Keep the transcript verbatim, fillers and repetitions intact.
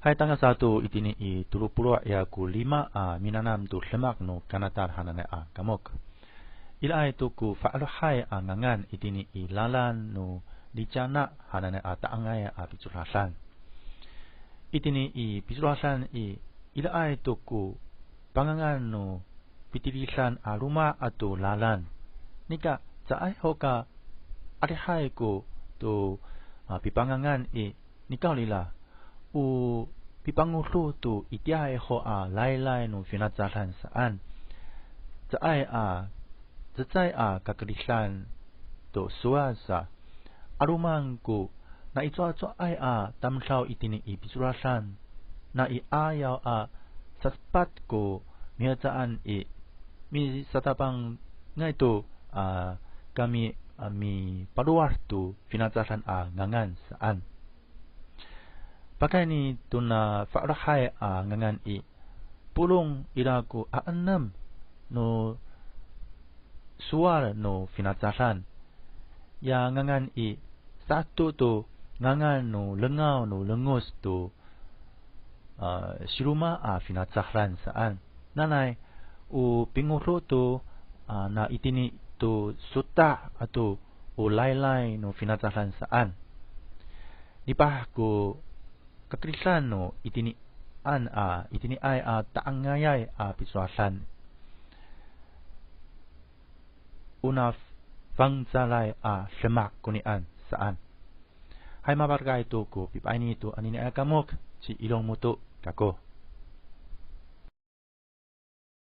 Ay tangasa to itini i tolo polo' ira ko lima a minanam to demak no kanatal hananay a kamok. Iraay to ko fa'elohay a ngangan itini i lalan no Licana hananay a ta'angay a picodadan. Itini i picodadan i, iraay to ko pangangan no pitilidan a loma' ato lalan. Nika caay ho ka adihay ko to, a, pipangangan i, nikawrira o pipangodo to itiyaay ho a laylay no finacadan saan. Caay a, cecay a kakeridan to sowal sa, 'aloman ko nai cowacowaay a tamdaw itini i picodadan, nai 'ayaw a sasepat ko mihecaan i, misatapangay to, a, kami, a, mipalowad to finacadan a ngangan saan. Pakayni tona fa'elohay a ngangan i, polong ira ko a enem no sowal no finacadan. Ya ngangan i, saheto to ngangan no lengaw no lengos to, a, siroma a finacadan saan. Nanay o pingodo to, a, na itini to sota' ato o laylay no finacadan saan. Lipahak ko kakeridan no itinian a, itiniay a ta'angayay a picodadan, o nafangcalay a demak konian saan. Hay, maparekay to ko pipaini to anini a kamok, ci Ilong Moto kako.